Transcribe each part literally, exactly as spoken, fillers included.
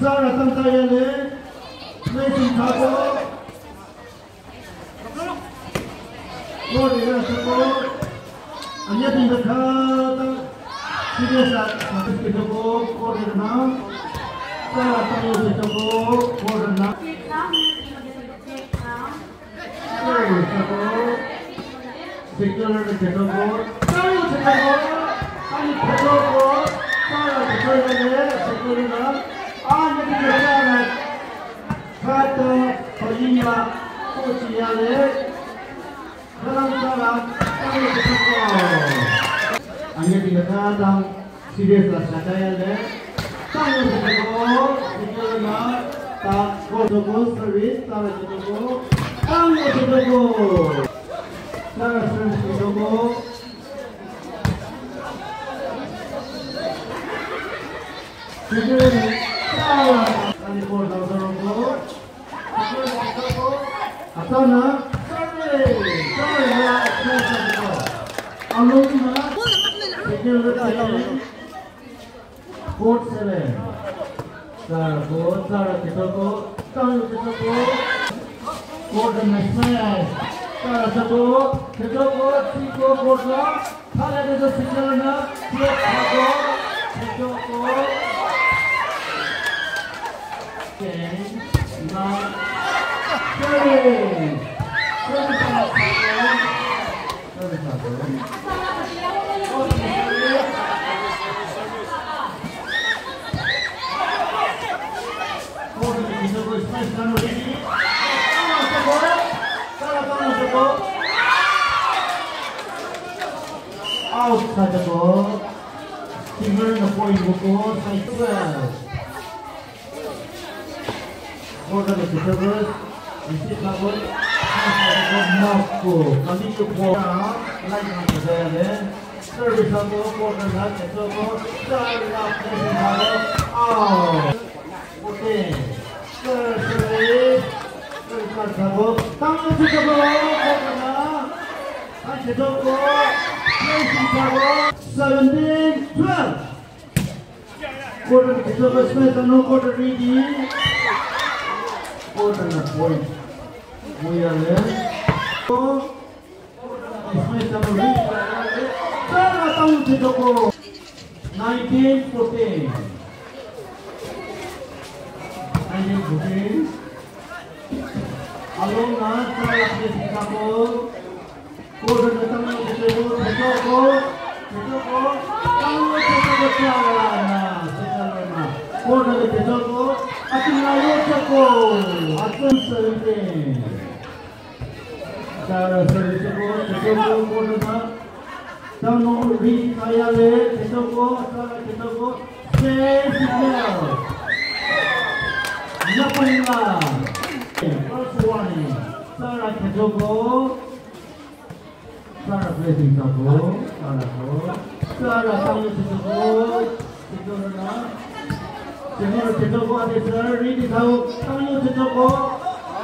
Sarah Tantayale, Nathan Tato, Lord Irasako, Anyati Dakata, Sidesa, Satisfitako, Korana, Sarah Tayo Sitako, Korana. Secular Ketoko, Tayo Ketoko, Ani Ketoko, Tara Ketoko, secular, Ani Ketoko, Kata, Payina, Kochiyale, Kalang Tara, Tayo Ketoko. Ani Ketoko, Side sa sakaya le. Tang le ko, sikyo na, ta ko to ko, service, ta le ko. Tang le ko. Ta service ko. Sikyo na, ta ani ko da ko. Atana, service, service, service. Alona, sikyo na, Court seven. Tsara ko, tsara ketoko, tsara ketoko. Court na sai. Tsara ketoko, ketoko, tiko court la. Thala de sikana, tiko, ketoko. Ten, nine, three. Out sa the ball. Finger na point ko, side twelve. Quarter na Petrobras, receive na ball. Knock ko, kami ko ball, line na kaya le. Service na ball, quarter na Petrobras, side na pressing na ball. Out. Okay. Service. Service na ball. Tang na Petrobras, quarter na. Tang Petrobras, pressing na ball. Seventeen twelve. Quarter na Petrobras, no quarter ready. Quarter na point. Muyale. Nineteen fourteen. Nineteen fourteen. Along na, try up this couple. Quarter na tang na Petrobras, Petrobras, Petrobras, tang na Petrobras, try na, try na. Quarter na Petrobras, ating na yo Petrobras, ating seventeen. Tsara service ko, ketoko, quarter na. Tamo ri kaya le, ketoko, tsara ketoko. Space is there. Napalila. First warning. Tsara ketoko. Tsara pressing tako. Tsara ko. Tsara tayo ketoko. Ketoko na. Ketoko, ketoko ade sir. Ready tao. Tayo ketoko.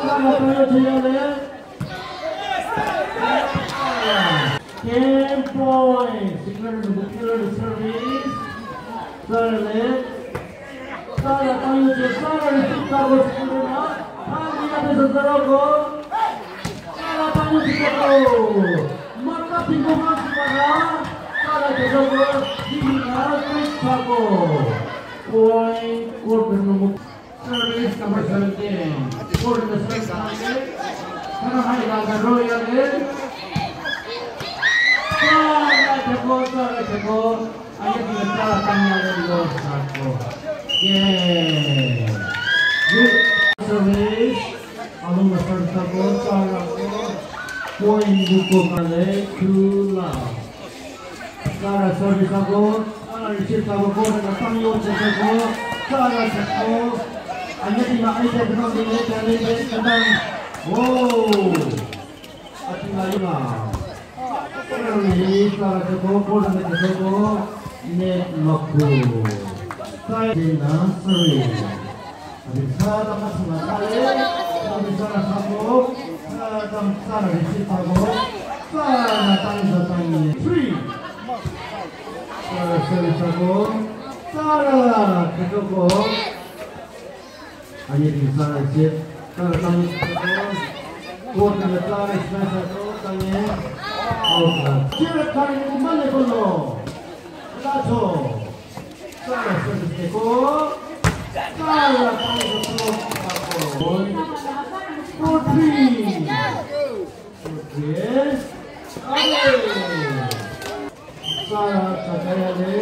Tsara tayo ketoko le. Ten point. Signal nuclear service. Tsara le. Tsara tayo che, tsara receive tako signal na. Tayo che tsara ko. Tsara tayo che tako. Mata pingo ma sipara. Tsara che tako. Dimi na quick tako. Point. Quarter number. Service number seventeen. Quarter number seventeen. Kana hai la royal. Tsara che tako, tsara che tako. Aya ki tsara tanya le lo sako. Yeah. Good service. Along the service sako, tsara ko. Point buko kale, two love. Tsara service sako, tsara receive sako, ko na tang yo sako, tsara sako. Aya ki ma ai sako, ko na tang. Oh. Ati la yo la. Sorry, tsara thsako, quarter le thsako, net makhu. Side in the sorry. Abi tsara ka tsara tsara, abi tsara thsako, tsara tam tsara receive thsako, tsara na tang za tang ye. Three. Tsara sorry thsako, tsara thsako. Ani di tsara receive, tsara tang ye. Quarter le tsara smash thsako, tang ye. Out la. Tsara tang ye kumane kolo. Lacho. Tsara service thsako. Tsara tang ye thsako. Four three. Four three. Tsara tsara yale.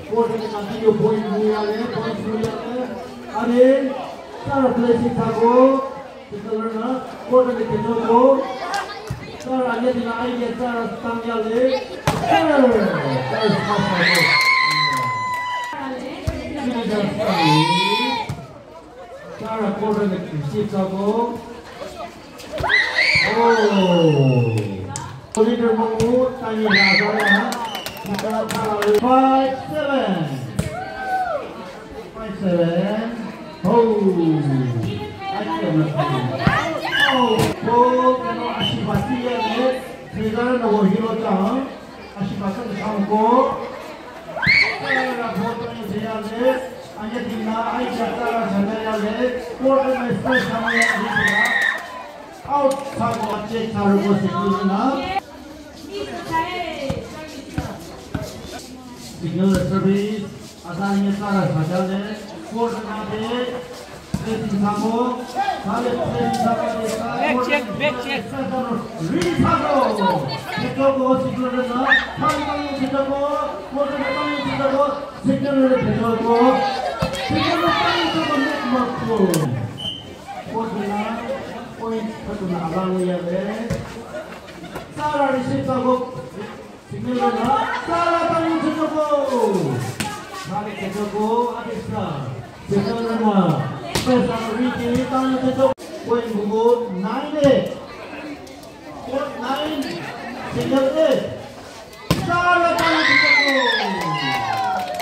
Quarter le continue point mu yale, point mu yale. Ani, tsara place thsako. Tsara na, quarter le thsako. Tsara anyüdinü aike tsara tang yale. Tsara, tsara thsako. Tsara quarter le receive thsako. Oh. Leader Mongu, tani la zara. Five seven. Five seven. Oh. Aike na. Oh. Oh, kano ashibati ya ne. Leader na wo hiro ta. Ashibati na ko. Tsara photo ni yale. Anyüdinü aike tsara sana yale. Quarter le space sana yale. Out, tsara check, tsara ko signal na. Signal service, asa nye tsara sajale, quarter na de, pressing thsako, sale pressing thsako de, sale back check, back check. Ri thsako. Thsako signal na, thang thang thsako, quarter na thang thsako, signal na thsako. Signal na thang thsako, net makhu. Quarter na point khüdu na alang yale. Tsara receive thsako. Signal na. Tsara tang ye thsako. Tsara thsako. Adisa. Signal na. Pesa riti tang ye thsako. Point bubu nine eight. Point nine. Signal eight. Tsara tang ye thsako.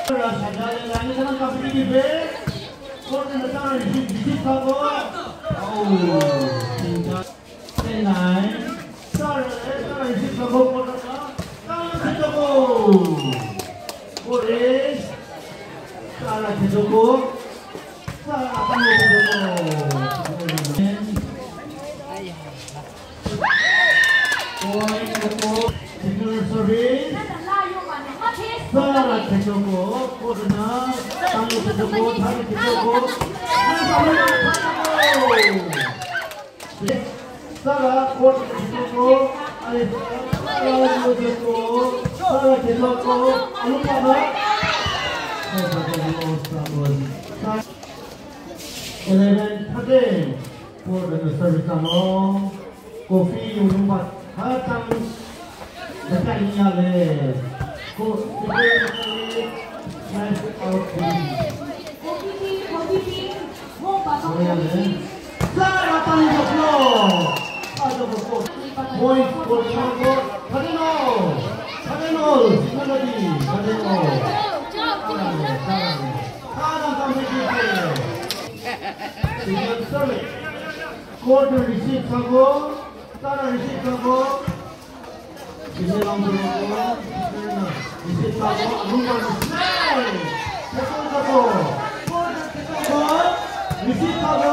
Tsara sajale la ni kana kapri di be. Quarter na tsara receive, receive thsako. Oh, tinta. Ten nine. Tsara, tsara receive thsako, quarter na. Tang ye thsako. Quarter. Tsara thsako. Tsara tang ye thsako. Point, signal service. Tsara thsako, quarter na, tang ye thsako, tang ye thsako. Tsara, quarter thsako, ale, tsara thsako, tsara thsako, alu pada. Eleven thirteen. Quarter na service thsanung. Coffee yung number. Hatang. Bata inya le. Ko, ko, nice out. Coffee, coffee, coffee. Mo ba, coffee. Tsara tang ye thsako. Point for Chango. Cardinal. Cardinal. Signal ready. Cardinal. Signal service. Quarter receive thsako. Tsara receive thsako. Receive thsako. Receive thsako. Receive thsako.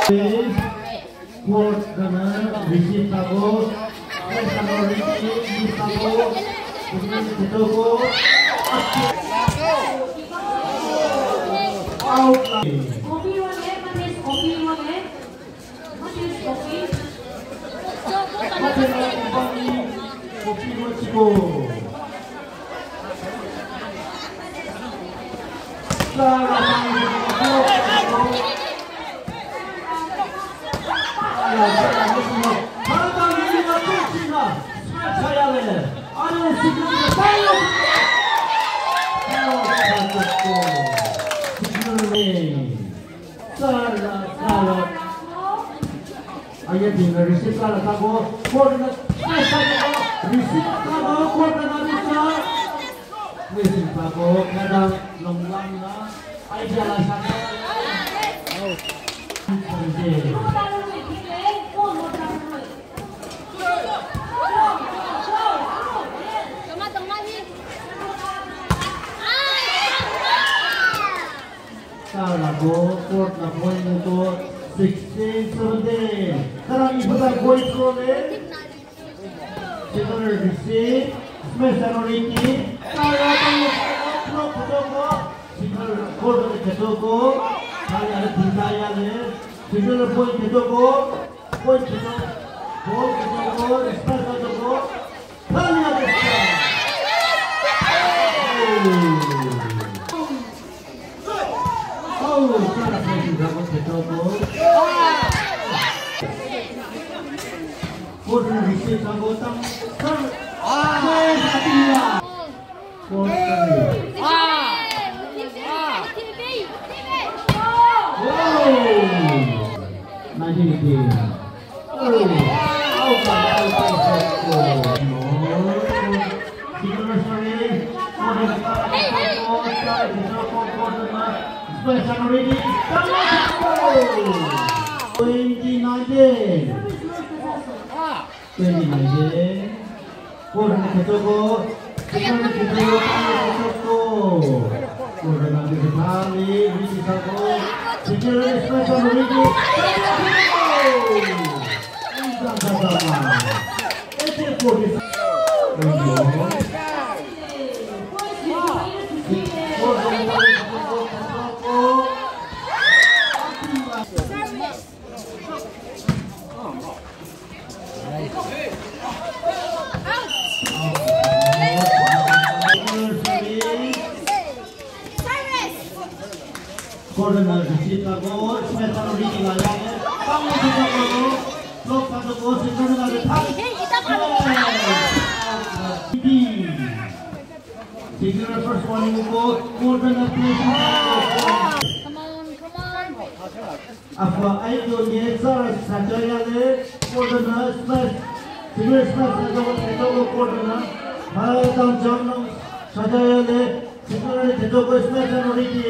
Please. Court gana receive thsako, court gana receive thsako, receive thsako. Out. Copy one hai, Matis, copy one hai. Matis, copy. Matis, copy. Copy one thsako. Receive thsako, court nü, receive thsako, court nü, receive thsako, khütang longlang nü, idea la shaka. Thsako, court nü point nü to sixteen seventeen. Khütang iputa point ko le. Second receive, smash thsanung riti. Thsako, block thsako. Second court nü thsako. Thali ala tinta yale. Second point thsako. Point thsako. Ball thsako. Smash thsako. Twenty nineteen. Twenty nineteen. Court nü thsako, second nü thsako, thali thsako. Court nü thsali, riti thsako. Second nü special riti. Eighteen forty. Court nü receive thsako, smash thsanung riti la yale. Thali thsako, block thsako, second nü thsako. Second first warning ko, court nü play. Come on, come on. After I do ne sir sajayale, court nü smash. Second smash sajayale, court nü. Hai tam jam nü sajayale. Second thsako smash thsanung riti.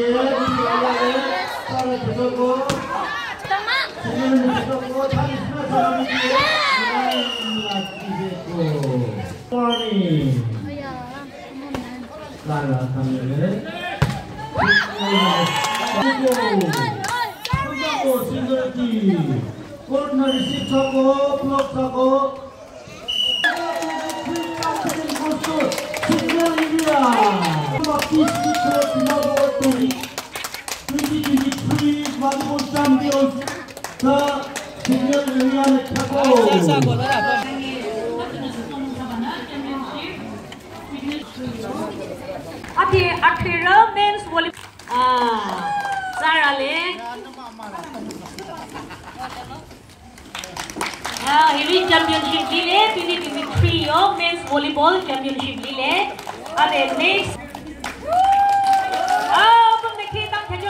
Sir thsako. Second thsako, thali smash thsanung riti. Warning. Kala kamele. Court nü receive thsako, block thsako. Signal area. Baptist Church number twenty, twenty twenty-three Volleyball Champions. The Signal area nü thsako. Ati akhirü men's volleyball. Ah, tsarale. Ah, hiri championship lile, twenty twenty-three yo men's volleyball championship lile. Ade next. Ah, pung de khitang khacho